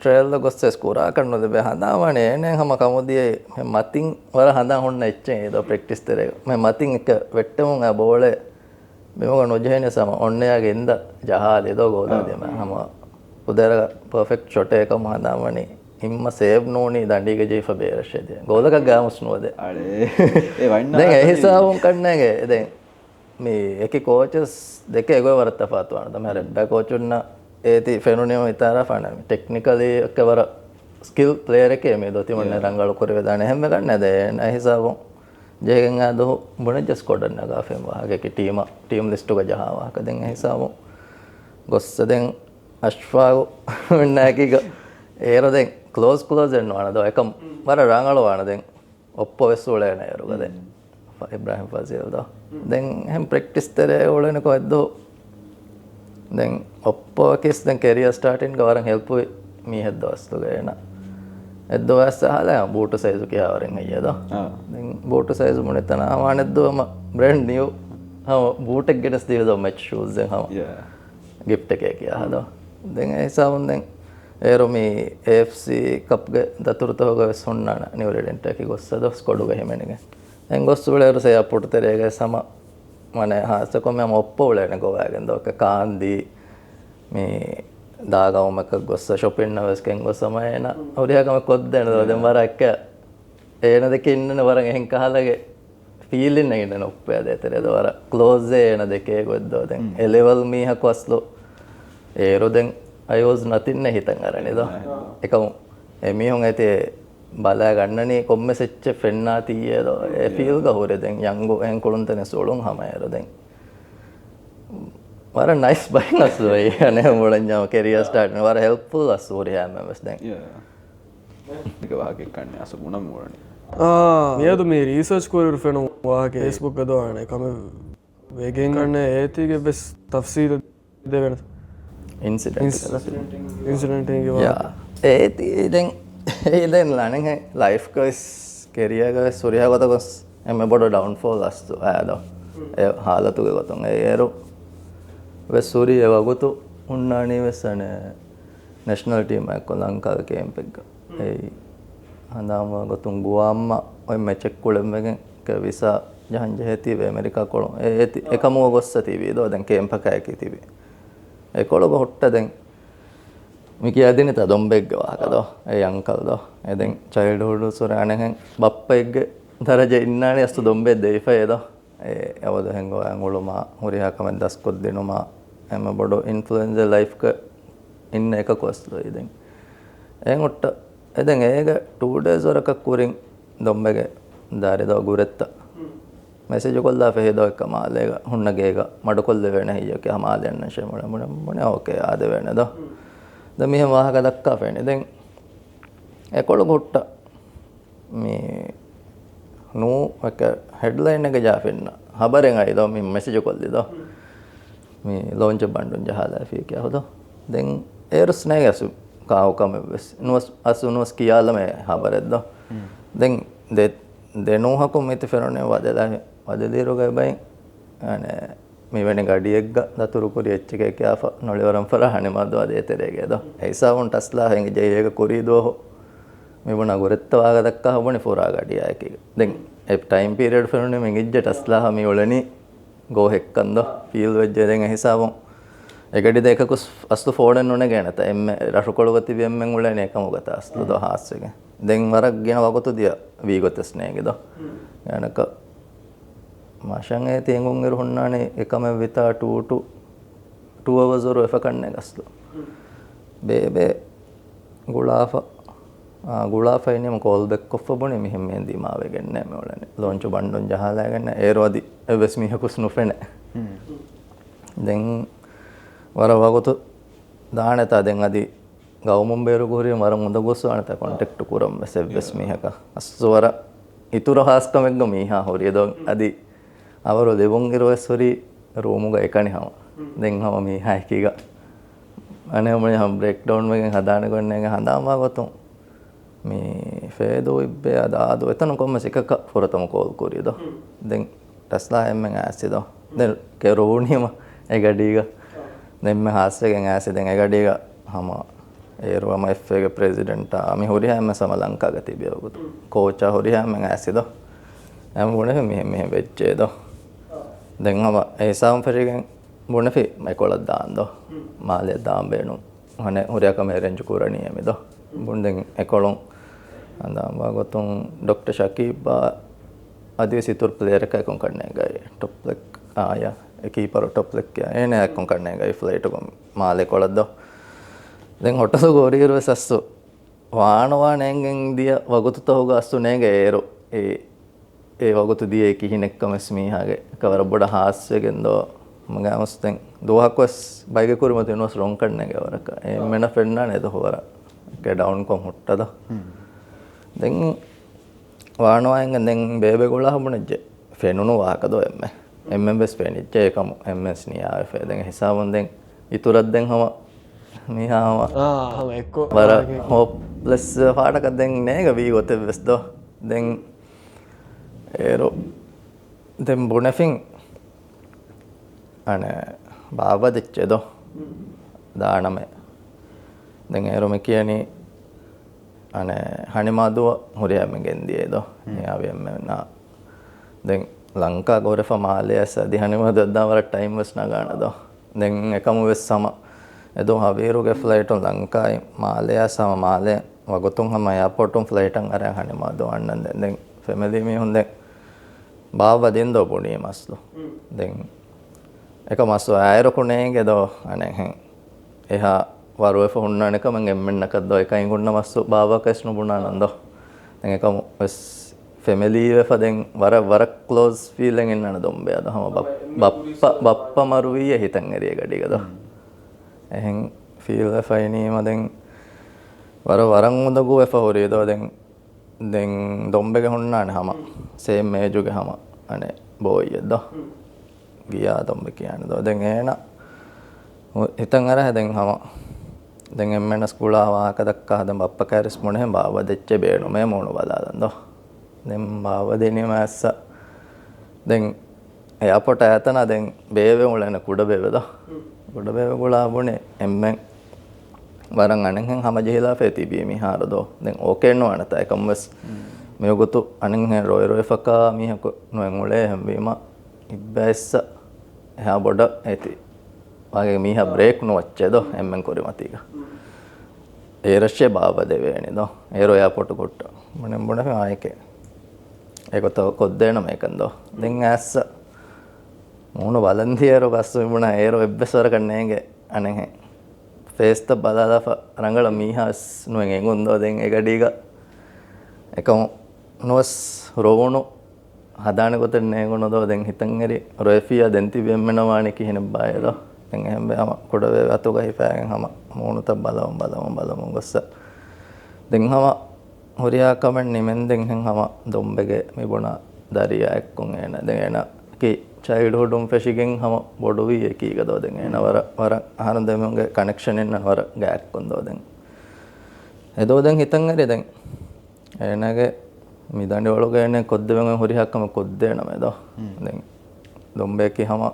ޓްރަޔަލް ގޮއްސެސް ކުރާކަށް ނުލިބޭ. ހަނދާންވާނެ އޭނައަށް ހަމަ ކަމުދިޔައީ މަތިން ވަރަށް ހަނދާން ހުންނަ އެއްޗެއް އެދޯ ޕްރެކްޓިސް ތެރޭގަ. މެ މަތިން އެއްކަ ވެއްޓެމުން އަ ބޯޅެ ބިމުގަ ނުޖެހެނީސް ހަމަ އޮންނަޔާގެ އިންދަ ޖަހާލި އެދޯ ގޯލާ ދިޔަ މެ ހަމަ ކުދޭރަގަ ޕަރފެކްޓް ޝޮޓެއް އެކަމު ހަނދާންވަނީ އިންމަ ސޭވް ނޫނީ ދަނޑީގަ ޖެހިފަ ބޭރަށޭ ދޭ. ގޯލަކަށް ގާމުސް ނުވަދޭ. އަޅޭ. އެ ވަންނާ ދެން އެ ހިސާބުން ކަންނޭގެ. ދެން މި އެކި ކޯޗަސް ދެކެ އެގޮތް ވަރަށް ތަފާތު ވާނެ. ދަމެ ރެއްބަ ކޯޗުންނަށް އޭތި ފެނުނީމަ ހިތާރާފާނެ. ޓެކްނިކަލީ އެކެ ވަރަށް ސްކިލް ޕްލޭޔަރެކޭ މި ދޯ ތިމަންނަ ރަނގަޅު ކުރެވިދާނެ. އެހެންވެ ގަންނަ ދެން އެ ހިސާބުން ޖެހިގެން އާ ދުހު ބުނެއްޖެ ސްކޮޑަށް ނަގާފައި ވާހަކައެކެ ޓީމަށް، ޓީމް ލިސްޓުގަ ޖަހާ ވާހަކަ. ދެން އެ ހިސާބުން ގޮއްސަ ދެން އަޝްފާގު މެންނާއެކީގަ އޭރު ދެން ކްލޯޒް ކްލޯޒް އެއްނުވާނެ ދޯ. އެކަމް ވަރަށް ރަނގަޅު ވާނެ ދެން. އޮއްޕޯ ވެސް އުޅޭނެ އޭރުގަ ދެން. އިބްރާހިމް ފަޒީލް ދޯ. ދެން އެހެން ޕްރެކްޓިސް ތެރޭ އުޅެނިކޮށް އެއްދު. ދެން އޮއްޕޯ އަކީސް ދެން ކެރިއަރ ސްޓާޓިންގ ވަރަށް ހެލްޕުވި މީހެއް ދޯ އަސްލުގަ އޭނަ. އެއްދުވަސް އަހާލާ ބޫޓު ސައިޒު ކިހާވަރެއް ހެއްޔޭ ދޯ. ދެން ބޫޓު ސައިޒު ބުނިތަނާ ވާނެއްދު ހަމަ ބްރޭންޑް ނިއު ހަމަ ބޫޓެއް ގެނެސް ދީވެ ދޯ މެޗް ޝޫޒް ދެން ހަމަ. ގިފްޓެކޭ ކިޔާ ހަދޯ. ދެން އެ ހިސާބުން ދެން އޭރު މި އޭއެފްސީ ކަޕްގެ ދަތުރުތަކުގަ ވެސް ހުންނާނެ ނިއު ރެޑެންޓަކީ ގޮއްސަ ދޯ ސްކޮޑުގަ ހިމެނިގެން. ދެން ގޮއްސު އުޅޭރު ސެ އެއާޕޯޓް ތެރޭގަ ހަމަ މަނެ ހާއްސަކޮށް މި ހަމަ އޮއްޕޯ އުޅޭނެ ގޮވާގެން ދޯ ކާންދީ މި ދާ ގައުމަކަށް ގޮއްސަ ޝޮޕިންއަށް ވެސް ގެންގޮސް ހަމަ އޭނަ ހުރިހާ ކަމެއް ކޮށްދޭނެ ދޯ. ދެން ވަރަށް އެއްކަ އޭނަ ދެކެ އިންނަނެ ވަރަށް އެހެން ކަހަލަގެ ފީލިން އެނގިން އޮއްޕެ ދޭތެރޭ ދޯ. ވަރަށް ކްލޯޒް އޭނަ ދެކޭ ގޮތް ދޯ. ދެން އެ ލެވެލް މީހަކު އަސްލު އޭރު ދެން އައި ވޯޒް ނަތިން އޭ ހިތަށް އަރަނި ދޯ. އެކަމު އެ މީހުން އޭތި ބަލާ ގަންނަނީ ކޮންމެސް އެއްޗެއް ފެންނާތީއޭ ދޯ. އެ ފީލްގަ ހުރެ ދެން ޔަންގު އެހެން ކުޅުންތަނެއް ސުޅުން ހަމައޭރު ދެން ވަރަށް ނައިސް ބައެއް އަސްލު އެއީ. އަނެއް މުޅަންޏާ ކެރިއަރ ސްޓާޓް ވަރަށް ހެލްޕްފުލް އަސްލު ހުރިހާ އެންމެން ވެސް ދެން. ދެކެ ވާހަކައެއް ކަންނޭ އަސްލު ބުނަން މި އުޅެނީ. މިއަދު މި ރީސަރޗް ކުރިއިރު ފެނުނު ވާހަކަ ފޭސްބުކްގަ ދޯ އަނެއް ކަމެއް ވެގެން ކަންނޭ އޭތީގެ ވެސް ތަފްސީލު ދެވޭނެ. އިންސިޑެންޓް. އިންސި-، އިންސިޑެންޓްގެ ވާހަކަ. އޭތި ދެން، އޭ ދެން އަނެއްހެން ލައިފްގަ ވެސް ކެރިއަރގަ ވެސް ހުރިހާ ގޮތަކަށް އެންމެ ބޮޑު ޑައުންފޯލް އަސްލު އާ ދޯ. އެ ހާލަތުގެ ގޮތުން އޭރު ވެސް ހުރި އެ ވަގުތު ހުންނާނީ ވެސް އަނެއް ނެޝަނަލް ޓީމްއާއެކު ލަންކާގެ ކޭމްޕެއްގަ. އެއީ ހަނދާންވާ ގޮތުން ގުއާމްއަށް އޮތް މެޗެއް ކުޅެންވެގެން ވިސާ ޖަހަން ޖެހޭތީވެ އެމެރިކާ ކޮޅުން. އެ، އެތި-، އެކަމުގަ ގޮއްސަ ތިބީ ދޯ. ދެން ކޭމްޕަކާއެކީ ތިބީ. އެކޮޅުގަ ހުއްޓަ ދެން މި ކިޔައިދިނިތާ ދޮންބެއްގެ ވާހަކަ ދޯ. އެ އަންކަލް ދޯ. އެ ދެން ޗައިލްޑްހުޑު ސޮރި އަނެއްހެން ބައްޕައެއްގެ ދަރަޖަ އިންނާނެ އަސްތު ދޮންބެއް ދެވިފައޭ ދޯ. އެ އަވަދު ހެންގޮވާ އުޅުމާ، ހުރިހާ ކަމެއް ދަސްކޮށްދިނުމާ، އެންމެ ބޮޑު އިންފްލުއެންސަރ ލައިފްގަ އިންނަ އެކަކު އަސްލު އެ ދެން. އެހެން ހުއްޓަ، އެ ދެން އޭގެ ޓޫ ޑޭސް ވަރަކަށް ކުރިން ދޮންބެގެ ދާރިދޯ ގުރެއްތަ މެސެޖު ކޮށްލާފަ ހިދޯ އެއްކަ މާލޭގަ ހުންނަ ގޭގަ މަޑުކޮށްލެވޭނެ ހެއްޔޯ ކިޔާ މާލެ އަންނަށޭ މުޅެ މުޅެ މުޅެ އޯކޭ އާދެވޭނެ ދޯ. ދެން މިހެން ވާހަކަ ދައްކާފައިނީ. ދެން އެކޮޅު ހުއްޓަ މި ނޫ އެކަ ހެޑްލައިންއެއްގަ ޖާފިންނަ ހަބަރެއް އައި ދޯ މި މެސެޖު ކޮށްލި ދޯ. މި ލޯންޗެއް ބަންޑުން ޖަހާލާފި ކިޔާ ހުދޯ. ދެން އޭރުސް ނޭގެ އަސް ކާހު ކަމެއް ވެސް ނުވަސް އަސް ނުވަސް ކިޔާލަމޭ ހަބަރެއް ދޯ. ދެން ދެ، ދެ ނޫހަކު މިތި ފެނުނީ ވަދެލާ، ވަދެލިއިރުގަ ބައި، އަނެ، މިވެނި ގަޑިއެއްގަ ދަތުރުކުރި އެއްޗެކޭ ކިޔާފަ ނޮޅިވަރަން ފަރާ ހަނިމާ ދުވާ ދޭތެރޭގެ ދޯ. އެ ހިސާބުން ޓަސްލާ ހެނގި ޖެހި އޭގަ ކުރީ ދުވަހު މި ބުނާ ގުރެއްތަ ވާގަ ދައްކާ ބުނި ފުރާ ގަޑިއާއެކީގަ. ދެން އެ ޓައިމް ޕީރިއަޑް ފެނުނީ މި ގިއްޖެ ޓަސްލާހަ މި އުޅެނީ ގޯ ހެއްކަން ދޯ ފީލް ވެއްޖެ. ދެން އެ ހިސާބުން އެ ގަޑި ދޭކަކުސް އަސްލު ފޯޑެއް ނުނެގޭނެތަ އެންމެ ރަށުކޮޅުގަ ތިބި އެންމެން އުޅޭނީ އެކަމުގަތަ އަސްލު ދޯ ހާއްސަގެ. ދެން ވަރަށް ގިނަ ވަގުތު ދިޔަ ވީގޮތެސް ނޭނގި ދޯ. ގާނަކަ މަށަށް އޭތި އެނގުން އިރު ހުންނާނީ އެކަމެއް ވިތާ ޓޫ ޓު ޓޫ އަވަސް ވަރު އެފަ ކަންނެ ގަސްލު. ބޭބެ ގުޅާފަ، އާ، ގުޅާފައި ނިމު ކޯލް ބެކް ކޮށްފަ ބުނި މިހެން މިހެން ދިމާވެގެންނޭ މި އުޅެނީ. ލޯންޗު ބަންޑުން ޖަހާލައިގެންނޭ. އޭރު އަދި އެއްވެސް މީހަކުސް ނުފެނޭ. ދެން ވަރަށް ވަގުތު ދާނެތާ ދެން އަދި ގައުމުން ބޭރު ކުރީ ވަރަށް އުނދަގޫސްވާނެތާ ކޮންޓެކްޓު ކުރަން ވެސް އެއްވެސް މީހަކަށް. އަސްލު ވަރަށް އިތުރު ހާސްކަމެއްގަ މީހާ ހުރި ދޯ. އަދި އަވަރު ލިބުން އިރު ވެސް ހުރީ ރޫމުގަ އެކަނި ހަމަ. ދެން ހަމަ މީހާ އެކީގަ އަނެއް ބްރޭކްޑައުން ވެގެން ހަދާނެ ގޮތް ނޭނގެ ހަނދާންވާ ގޮތުން މި ފޭދޫ އިއްބެ އަދާދު އެތަނު ކޮންމެސް އެކަކަށް ފުރަތަމަ ކޯލް ކުރީ ދޯ. ދެން ޓަސްލާ އެންމެން އައިސް ދޯ. ދެން ކެރޫނީމަ އެ ގަޑީގަ. ދެން އެންމެ ހާއްސަގެން އައިސް ދެން އެ ގަޑީގަ ހަމަ އޭރު ހަމަ އެފްއޭގެ ޕްރެޒިޑެންޓާ މި ހުރިހާ އެންމެ ހަމަ ލަންކާގަ ތިބި ވަގުތު. ކޯޗާ ހުރިހާ އެންމެން އައިސް ދޯ. އެންމެ ބުނެފި މިހެން މިހެން ވެއްޖެ ދޯ. ދެން ހަމަ އެ ހިސާބުން ފެށިގެން ބުނެފި އެކޮޅަށް ދާން ދޯ. މާލެ ދާން ބޭނުން. ހަނެ ހުރިހާ ކަމެއް އެރޭންޖު ކުރަނީ އެމި ދޯ. ބުން ދެން އެކޮޅުން ހަނދާންވާ ގޮތުން ޑޮކްޓަ ޝަކީބާ އަދިވެސް އިތުރު ޕްލޭޔަރަކާ އެކުން ކަންނޭނގައި. ޓޮޕްލެކް އާޔާ، އެ ކީޕަރު ޓޮޕްލެކް ކިޔާ. އޭނަ އެކުން ކަންނޭނގައި ފްލައިޓުގަ މާލެ ކޮޅަށް ދޯ. ދެން ހޮޓަލުގަ ހުރިއިރު ވެސް އަސްލު ވާނުވާ ނޭނގެން ދިޔަ ވަގުތުތަހުގަ އަސްލު ނޭނގެ އޭރު އެ، އެ ވަގުތު ދިޔައީ ކިހިނެއްކަމެސް މީހާގެ ކަ ވަރަށް ބޮޑަށް ހާސްވެގެން ދޯ. މަގާމުސް ދެން ދުވަހަކުވެސް ބައިގެ ކުރިމަތި ނުވަސް ރޮންކަން ނޭނގެ ވަރަކަށް. އެ އެންމެނަށް ފެންނާނެ ދޯ ވަރަށް ގެ ޑައުންކޮށް ހުއްޓަ ދޯ. ދެން ވާނުވާ އިނގެން ދެން ބޭބެ ގުޅާ ބުނެއްޖެ. ފެނުނު ވާހަކަ ދޯ އެންމެ. އެންމެން ވެސް ފެނިއްޖެ އެކަމު އެންމެންސް ނިޔާވެފަ. ދެން ހިސާބުން ދެން އިތުރަށް ދެން ހަމަ މީހާ ހަމަ އާ، ހަމަ އެއްކޮށް ވަރަށް ވާހަކަ. ހޯޕްލެސް ފާޑަކަށް ދެން ނޭގަ ވީ ގޮތެއް ވެސް ދޯ. ދެން އޭރު ދެން ބުނެފިން އަނެ ބާއްވަ ދެއްޗެ ދޯ. ދާނަމޭ. ދެން އޭރު މި ކިޔަނީ އަނެ ހަނިމާދުވަ ހުރިހާ މި ގެންދިޔައި ދޯ. ނިޔާވި އެންމެންނާ. ދެން ލަންކާ ގޮރެފަ މާލެއަސް އަދި ހަނިމާދު އައްދާ ވަރަށް ޓައިމް ވެސް ނަގާނެ ދޯ. ދެން އެކަމު ވެސް ހަމަ އެދު ހަވީރުގެ ފްލައިޓުން ލަންކާއި މާލެއަސް ހަމަ މާލެ ވަގުތުން ހަމަ އެއާޕޯޓުން ފްލައިޓަށް އަރާ ހަނިމާދު އަންނަން ދެން. ދެން ފެމިލީ މީހުން ދެން ބާއްވަ ދިން ދޯ ބުނީ މަސްލު. ދެން އެކަމަސް އާއިރަކު ނޭނގެ ދޯ އަނެއްހެން އެހާ ވަރުވެފަ ހުންނާނެ ކަމެއް އެންމެންނަކަށް ދޯ އެކައިން ހުންނަ މަސް ބާއްވަކަށް ނުބުނާނަން ދޯ. ދެން އެކަމު ވެސް ފެމިލީ ވެފަ ދެން ވަރަށް، ވަރަށް ކްލޯޒް ފީލެއް އިންނާނެ ދޮންބެއާ ދޯ. ހަމަ ބައްޕަ، ބައްޕަ މަރުވީއޭ ހިތަށް އެރި ގަޑީގަ ދޯ. އެހެން ފީލް ވެފަ އިނީމަ ދެން ވަރަށް، ވަރަށް އުނދަގޫ ވެފަ ހުރީ ދޯ. ދެން ދެން ދޮންބެގެ ހުންނާނެ ހަމަ ސޭމް އޭޖުގެ ހަމަ އަނެއް ބޯއްޔެއް ދޯ. ގިޔާ ދޮންބެ ކިޔާނެ ދޯ. ދެން އޭނަ ހިތަށް އަރާ ދެން ހަމަ ދެން އެންމެނަސް ގުޅާ ވާހަކަ ދައްކާ ދެން ބައްޕަ ކާރިސް ބުނެހެން ބާއްވަ ދެއްޗެއް ބޭނުމޭ މޫނު ބަލާލަން ދޯ. ދެން ބާއްވަ ދިނީމަ އައްސަ ދެން އެއާޕޯޓް އައިތަނާ ދެން ބޭބެ އުޅެނެ ކުޑަ ބޭބެ ދޯ. ކުޑަ ބޭބެ ގުޅާ ބުނެ އެންމެން ވަރަށް އަނެއްހެން ހަމަޖެހިލާފައި ތިބީ މިހާރު ދޯ. ދެން އޯކޭ ނުވާނެތާ އެކަމުވެސް މިވަގުތު އަނެއްހެން ރޮއި ރޮއިފަކާ މީހަކު ނުވެން އުޅޭ ހެންވީމަ އިއްބައިއްސަ އެހާ ބޮޑަށް އޭތި ވާގެ މީހާ ބްރޭކް ނުވައްޗޭ ދޯ އެންމެން ކުރިމަތީގަ. އޭރަށޭ ބާއްވަ ދެވޭނެ ދޯ. އޭރު އެއާޕޯޓު ކުއްޓަ. ބުނެ ބުނެފި އާއެކޭ. އެގޮތަށް ކޮށްދޭނަމޭ ކަން ދޯ. ދެން އައްސަ މޫނު ބަލަން ދިޔައިރު ގަސް މިބުނާ އޭރު އެއްވެސް ވަރަކަށް ނޭނގެ އަނެއްހެން. ފޭސްތައް ބަލާލާފަ ރަނގަޅަށް މީހާ ވެސް ނުވެން އެނގުން ދޯ ދެން އެގަޑީގަ. އެކަމު ނުވެސް ރޮވުނު ހަދާނެ ގޮތެއް ނޭނގުނު ދޯ ދެން ހިތަށް އެރި ރޮއެފިއްޔާ ދެން ތިބި އެންމެނަށް ވާނީ ކިހިނެއްބާއޭ ދޯ. ދެން އެހެންވެ ހަމަ ކުޑަވެ އަތުގަ ހިފާގެން ހަމަ މޫނުތައް ބަލަމުން ބަލަމުން ބަލަމުން ގޮއްސަ. ދެން ހަމަ ހުރިހާ ކަމެއް ނިމެންދެން ހެން ހަމަ ދޮންބެގެ މިބުނާ ދަރިޔާ އެއްކޮން އޭނަ. ދެން އޭނަ ކީ ޗައިލްޑްހުޑުން ފެށިގެން ހަމަ ބޮޑުވީ އެކީގަ ދޯ. ދެން އޭނަ ވަރަށް، ވަރަށް އަހަރު ދެމީހުންގެ ކަނެކްޝަން އިންނަން ވަރަށް ގާތްކޮން ދޯ. ދެން އެދޯ ދެން ހިތަށް އެރި ދެން އޭނަގެ މި ދަނޑިވަޅުގަ އޭނަ ކޮށްދެވެން ހުރިހާ ކަމެއް ކޮށްދޭނަމޭ ދޯ. ދެން ދޮންބެއަކީ ހަމަ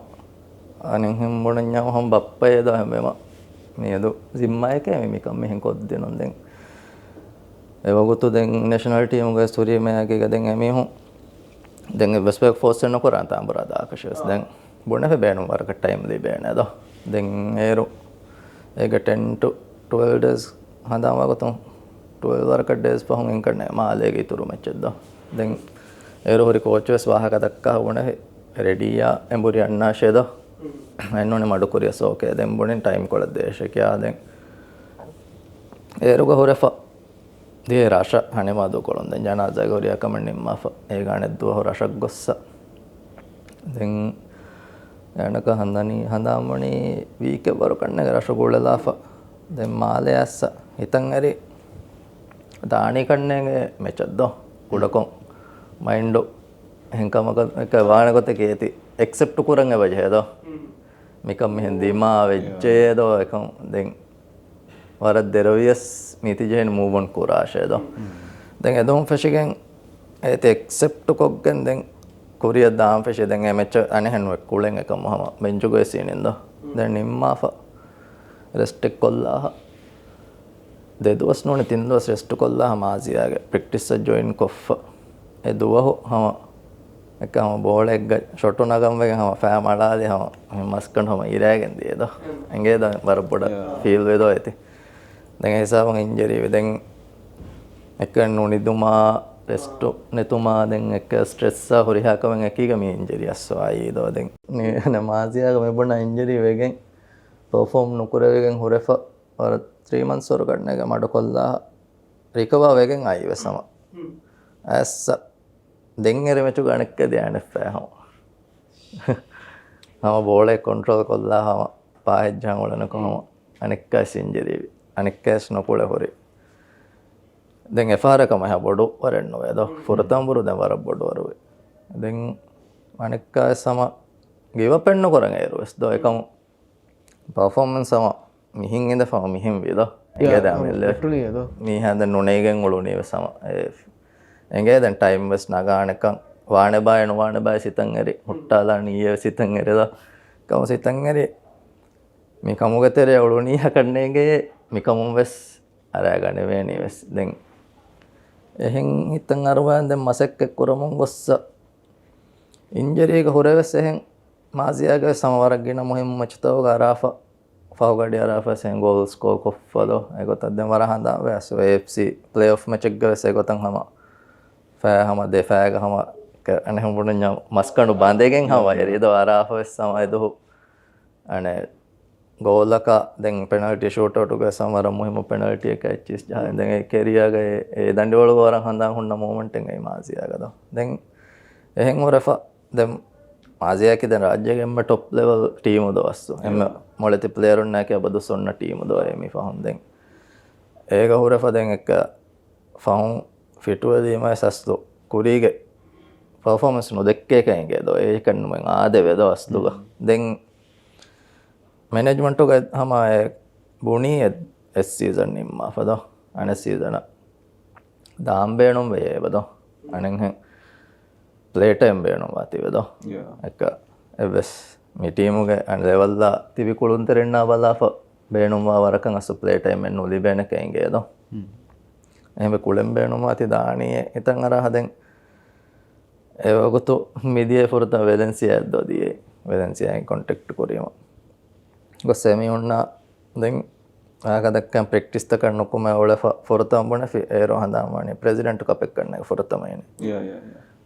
އަނެއްހެން ބުނަންޏާ ހަމަ ބައްޕައޭ ދޯ ހަމަ މިއަދު ޒިންމާއެކޭ މި މިކަން މިހެން ކޮށްދިނުން. ދެން އެވަގުތު ދެން ނޭޝަނަލް ޓީމުގަ ސުރީމޭ އަގީގަ ދެން އެމީހުން ދެން އެއްވެސް ފޯސްއެއް ނުކުރާނެ ތާނބުރާ ދާކަށިވެސް. ދެން ބުނެފި ބޭނުން ވަރަކަށް ޓައިމް ލިބޭނެ ދޯ. ދެން އޭރު އޭގެ ޓެން ޓު ޓުވެލްވް ޑޭސް ހަނދާންވާ ގޮތުން ޓުވެލްވް ވަރަކަށް ޑޭސް ފަހުން އިންކަންނޭ މާލޭގެ އިތުރު މެޗެއް ދޯ. ދެން އޭރު ހުރި ކޯޗުވެސް ވާހަކަ ދައްކާ ބުނެފި ރެޑީއާ އެނބުރި އަންނާށޭ ދޯ. އެންނޫނެ މަޑުކުރިޔަސް އޯކޭ. ދެން ބުނިން ޓައިމް ކޮޅަށް ދޭށޭ ކިޔާ. ދެން އޭރުގަ ހުރެފަ ދިޔަ ރަށަށް ހަނިމާދޫ ކޮޅުން ދެން ޖަނާޒާގެ ހުރިހާ ކަމެއް ނިންމާފަ އޭގަ އަނެއް ދުވަހު ރަށަށް ގޮއްސަ. ދެން އޭނަކަށް ހަނދާނީ، ހަނދާންވަނީ ވީކެއް ވަރު ކަންނޭގެ ރަށު ގުޅެލާފަ. ދެން މާލެ އައްސަ ހިތަށް އެރި ދާނީ ކަންނޭގެ މެޗަށް ދޯ. ކުޑަކޮށް މައިންޑު އެހެން ކަމަކަށް ވާނެ ގޮތެއް އޭތި އެކްސެޕްޓް ކުރަން އެބަޖެހޭ ދޯ. މިކަން މިހެން ދިމާވެއްޖެ ދޯ. އެކަން ދެން ވަރަށް ދެރަވިޔަސް މީތި ޖެހެން މޫވް އޮން ކުރާށޭ ދޯ. ދެން އެދުވަހުން ފެށިގެން އޭތި އެކްސެޕްޓް ކޮށްގެން ދެން ކުރިއަށް ދާން ފެށި. ދެން އެ މެޗަށް އަނެއްހެން ނުވެ ކުޅެން އެކަމު ހަމަ ބެންޗުގައި ސީނިން ދޯ. ދެން ނިންމާފަ ރެސްޓެއް ކޮށްލާހަ. ދެ ދުވަސް ނޫނީ ތިން ދުވަސް ރެސްޓް ކޮށްލާ ހަމަ އާޒިޔާގެ ޕްރެކްޓިސްއަށް ޖޮއިން ކޮށްފަ. އެ ދުވަހު ހަމަ އެކަ ހަމަ ބޯޅައެއްގަ ޝޮޓު ނަގަން ވެގެން ހަމަ ފައި މަޅާލި ހަމަ މަސްކަނޑު ހަމަ އިރައިގެން ދިޔަ ދޯ. އެނގޭ ދޯ ވަރަށް ބޮޑަށް ފީލް ވެ ދޯ އޭތި. ދެން އެ ހިސާބުން އިންޖަރީ ވެ. ދެން އެކަން ނުނިދުމާ، ރެސްޓު ނެތުމާ، ދެން އެކަ ސްޓްރެސްއާ ހުރިހާ ކަމެއް އެކީގަ މި އިންޖަރީ އައްސަވާއީ ދޯ. ދެން މި މާޒިޔާގަ މި ބުނާ އިންޖަރީ ވެގެން ޕަރފޯމް ނުކުރެވިގެން ހުރެފަ ވަރަށް ތްރީ މަންތްސް ވަރު ގަނޑެއްގަ މަޑުކޮށްލާ ރިކަވާ ވެގެން އައީ ވެސް ހަމަ. އައިއްސަ ދެން އެރި މެޗުގަ އަނެއްކާ ދިޔަ އަނެއްފައި ހަމަ. ހަމަ ބޯޅަ ކޮންޓްރޯލް ކޮށްލާ ހަމަ ޕާހެއްޖާ އުޅެނަކު ހަމަ އަނެއްކާ ސިންޖެރީވި. އަނެއްކާސް ނުކުޅެ ހުރި. ދެން އެފަހަރަކަށް މަހާ ބޮޑު ވަރެއް ނުވޭ ދޯ. ފުރަތަމަ ބުރު ދެން ވަރަށް ބޮޑު ވަރުވި. ދެން އަނެއްކާސް ހަމަ ގިވް އަޕެއް ނުކުރަން އޭރު ވެސް ދޯ. އެކަމު ޕަރފޯމަންސް ހަމަ މިހިން އިނދެފަ ހަމަ މިހިން ވީ ދޯ. އެނގޭ ދާ މި މި އެ މީހާ ދެން ނުނޭގެން އުޅުނީ ވެސް ހަމަ އެ އެނގޭ ދެން ޓައިމް ވެސް ނަގާނެކަން ވާނެބާއޭ ނުވާނެބާއޭ ސިތަން އެރި ހުއްޓާލާނީއޭ ސިތަން އެރި ދޯ. ކަމު ސިތަން އެރި މި ކަމުގެ ތެރެއަށް އުޅުނީ ހަކަންނޭނގެ މިކަމުން ވެސް އަރާގަނެވޭނީ ވެސް. ދެން އެހެން ހިތަށް އަރުވާން ދެން މަސައްކަތް ކުރަމުން ގޮއްސަ އިންޖަރީގަ ހުރެވެސް އެހެން މާޒިޔާގަ ވެސް ހަމަ ވަރަށް ގިނަ މުހިއްމު މެޗުތަކުގަ އަރާފަ ފަހުގަޑި އަރާފަ ވެސް އެހެން ގޯލް ސްކޯ ކޮށްފަ ދޯ. އެގޮތަށް ދެން ވަރަށް ހަނދާން ވެ އަސް އޭއެފްސީ ޕްލޭ އޮފް މެޗެއްގަ ވެސް އެގޮތަށް ހަމަ ފައި ހަމަ ދެ ފައިގަ ހަމަ އަނެއް ހަމަ ބުނަންޏާ މަސްކަނޑު ބަނދެގެން ހަމަ އެރި ދޯ އަރާފަ ވެސް ހަމަ އެދުހު އަނެއް ގޯލަކަށް ދެން ޕެނަލްޓީ ޝޫޓްއައުޓުގަ ވެސް ހަމަ ވަރަށް މުހިއްމު ޕެނަލްޓީއެއް އެއްޗިސް ޖަހާ. ދެން އެ ކެރިއާގަ އެ، އެ ދަނޑިވަޅުގަ ވަރަށް ހަނދާން ހުންނަ މޫމަންޓެއް އެއީ މާޒިޔާގަ ދޯ. ދެން އެހެން ހުރެފަ ދެން މާޒިޔާއަކީ ދެން ރާއްޖޭގެ އެންމެ ޓޮޕް ލެވެލް ޓީމު ދޯ އަސްލު. އެންމެ އެ. މޮޅެތި ޕްލޭޔަރުންނާއެކީ އަބަދުސް އޮންނަ ޓީމު ދޯ އެ މި ފަހުން. ދެން އޭގަ ހުރެފަ ދެން އެއްކަ ފަހުން ފިޓުވެލީމަ އެސް އަސްލު ކުރީގެ ޕަރފޯމަންސް ނުދެއްކޭކަށް އެނގޭ ދޯ. އޭކަން ނުމެން އާދެވޭ ދޯ އަސްލުގަ. މް. ދެން މެނޭޖްމަންޓުގަ ހަމަ އެ ބުނީ އެ، އެއް ސީޒަން ނިންމާފަ ދޯ. އަނެއް ސީޒަނަށް ދާން ބޭނުން ވެޔޭ އެބަ ދޯ. މް. އަނެއްހެން ޕްލޭ ޓައިމް ބޭނުންވާތީވެ ދޯ. ޔާ. އެއްކަ އެއްވެސް މި ޓީމުގެ އަނެއް ލެވަލްއާ ތިބި ކުޅުންތެރިންނާ ބަލާފަ ބޭނުންވާ ވަރަކަށް އަސްލު ޕްލޭ ޓައިމް އެއް ނުލިބޭނެކަން އެނގޭ ދޯ. މް. އެހެންވެ ކުޅެން ބޭނުންވާތީ ދާނީ އެތަން އަރާ ހަދެން އެ ވަގުތު މިދިޔަ ފުރަތަމަ ވެލެންސިއާއަށް ދޯ ދިޔައީ. ވެލެންސިއާއިން ކޮންޓެކްޓް ކުރީމަ. ގޮސް ސެމީ ހުންނަ ދެން އާކަ ދައްކަން ޕްރެކްޓިސްތަކަށް ނުކުމެ އުޅެފަ ފުރަތަމަ ބުނެފި އޭރު ހަނދާންވާނީ ޕްރެޒިޑެންޓް ކަޕެއް ކަންނޭ ފުރަތަމައިން. ޔާ، ޔާ، ޔާ.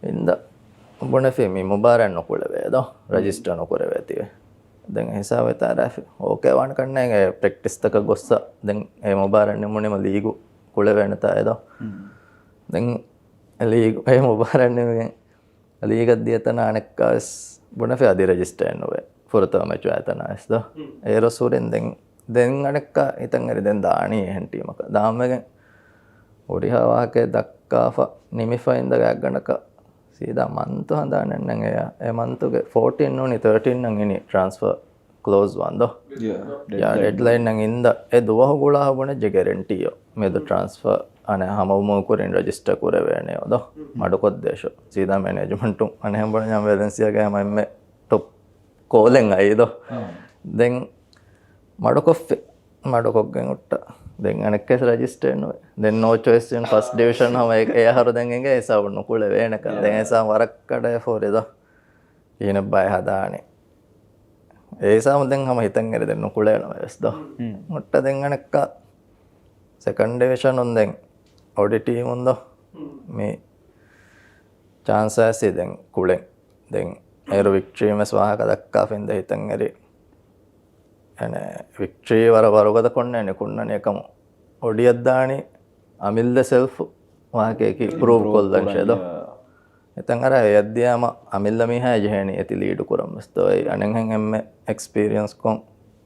އިންދަ ބުނެފި މި މުބާރާތް ނުކުޅެވޭ ދޯ. ރަޖިސްޓަރ ނުކުރެވޭތީވެ. ދެން ހިސާބެއް ތާރާފި. އޯކޭ ވާނެ ކަންނޭނގެ ޕްރެކްޓިސްތަކަށް ގޮއްސަ ދެން އެ މުބާރާތް ނިމުނީމަ ލީގު ކުޅެވޭނެތާ އެ ދޯ. މް. ދެން ލީގު، އެ މުބާރާތް ނިމިގެން ލީގަށް ދިޔަތަނާ އަނެއްކާވެސް ބުނެފި އަދި ރަޖިސްޓަރެއް ނުވޭ. ފުރަތަމަ މެޗު އައިތަނާވެސް ދޯ. މް. އޭރު ސޫރިން ދެން، ދެން އަނެއްކާ ހިތަށް އެރި ދެން ދާނީ އެހެން ޓީމަކަށް. ދާންވެގެން ހުރިހާ ވާހަކައެއް ދައްކާފަ ނިމިފަ އިންދަ ގާތްގަނޑަކަށް ސީދާ މަންތު ހަނދާނެއް ނެތް އެޔާ. އެ މަންތުގެ ފޯޓީން ނޫނީ ތާޓީން އަށް އިނީ ޓްރާންސްފަރ ކްލޯޒް ވާން ދޯ. ޔާ، ޔާ، ޑެޑްލައިން. ޑެޑްލައިން އަށް އިންދަ އެ ދުވަހު ގުޅާހަ ބުނެއްޖެ ގެރެންޓީއޯ. މިއަދު ޓްރާންސްފަރ އަނެއް ހަމަވުމުގެ ކުރިން ރަޖިސްޓަރ ކުރެވޭނެ އޯ ދޯ. މް. މަޑުކޮށްދޭށޯ. ސީދާ މެނޭޖްމަންޓުން އަނެއްހެން ބުނެ ޔާ ވެލެންސިއާގެ ހަމަ އެންމެ ޓޮޕް ކޯލެއް އައީ ދޯ. މް. ދެން މަޑުކޮށްފި. މަޑުކޮށްގެން ހުއްޓަ. ދެން އަނެއްކާވެސް ރަޖިސްޓަރެއް ނުވޭ. ދެން ނޯ ޗޮއިސް އިން ފަސްޓް ޑިވިޝަން ހަމަ އެ، އެ އަހަރު ދެން އެނގޭ ހިސާބުން ނުކުޅެވޭނެކަން. ދެން އެ ހިސާބު ވަރަށް ކަޑައެ ފޯރި ދޯ. ކިހިނެއްބާއޭ ހަދާނީ. އެ ހިސާބުން ދެން ހަމަ ހިތަށް އެރި ދެން ނުކުޅޭނަމޭ ވެސް ދޯ. މް. ހުއްޓަ ދެން އަނެއްކާ ސެކަންޑް ޑިވިޝަނުން ދެން އޮޑި ޓީމުން ދޯ. މް. މި ޗާންސް އައިސް ދެން ކުޅެން. ދެން އޭރު ވިކްޓްރީ ވެސް ވާހަކަ ދައްކާފަ އިންދެ ހިތަށް އެރި. އެނެ ވިކްޓްރީ ވަރަށް ވަރުގަދަ ކޮންނޭނެ ކުންނަނީ އެކަމު އޮޑިއަށް ދާނީ އަމިއްލަ ސެލްފް ވާހަކަޔަކީ ޕްރޫވް ކޮށްލަން ޝެދޯ. އެތަން އަރާ އެއަށް ދިޔާމަ އަމިއްލަ މީހާ ޖެހޭނީ އެތި ލީޑު ކުރަން ވެސް ދޯ. އެއީ އަނެއްހެން އެންމެ އެކްސްޕީރިއަންސް ކޮން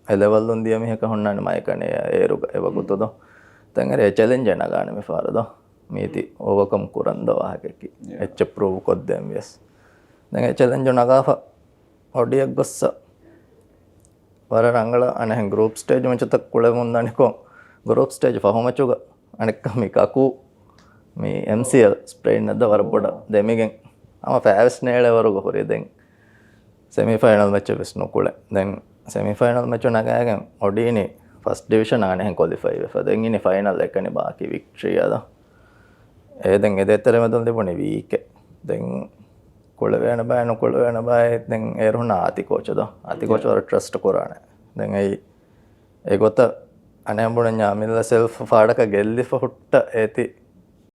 އެ ލެވަލުން ދިޔަ މީހަކަށް ހުންނާނެ މައިކަނޭ އޭރު އެ ވަގުތު ދޯ. އެތަން އަރާ އެ ޗެލެންޖެއް ނަގާނެ މި ފަހަރު ދޯ. މީތި އޯވަކަމް ކުރަން ދޯ ވާހަކަޔަކީ. އެއްޗެއް ޕްރޫވް ކޮށްދޭން ވިޔަސް. ދެން އެ ޗެލެންޖު ނަގާފަ އޮޑިއަށް ގޮއްސަ ވަރަށް ރަނގަޅަށް އަނެއްހެން ގްރޫޕް ސްޓޭޖް މެޗުތައް ކުޅެމުން ދަނިކޮށް، ގްރޫޕް ސްޓޭޖް ފަހު މެޗުގަ އަނެއްކާ މި ކަކޫ މި އެމްސީއެލް ސްޕްރެއިން އަށް ދޯ ވަރަށް ބޮޑަށް ދެމިގެން ހަމަ ފައިވެސް ނޭޅޭ ވަރުގަ ހުރި. ދެން ސެމީފައިނަލް މެޗެއް ވެސް ނުކުޅެ. ދެން ސެމީފައިނަލް މެޗު ނަގާގެން އޮޑީނީ ފަސްޓް ޑިވިޝަން އަނެއްހެން ކޮލިފައި ވެފަ. ދެން އިނީ ފައިނަލް އެކަނި ބާކީ ވިކްޓްރީ އަދަ. އޭ ދެން އެ ދޭތެރެމެދުން ލިބުނީ ވީކެއް. ދެން ކުޅެވޭނެ ބާއޭ ނުކުޅެވޭނެ ބާއޭ ދެން އޭރު ހުންނަ އާތި ކޯޗު ދޯ. އާތި ކޯޗު ވަރަށް ޓްރަސްޓް ކުރާނެ. ދެން އެއީ އެގޮތަށް އަނެއް ބުނަންޏާ މިލަ ސެލްފް ފާޑަކަށް ގެއްލިފަ ހުއްޓަ އޭތި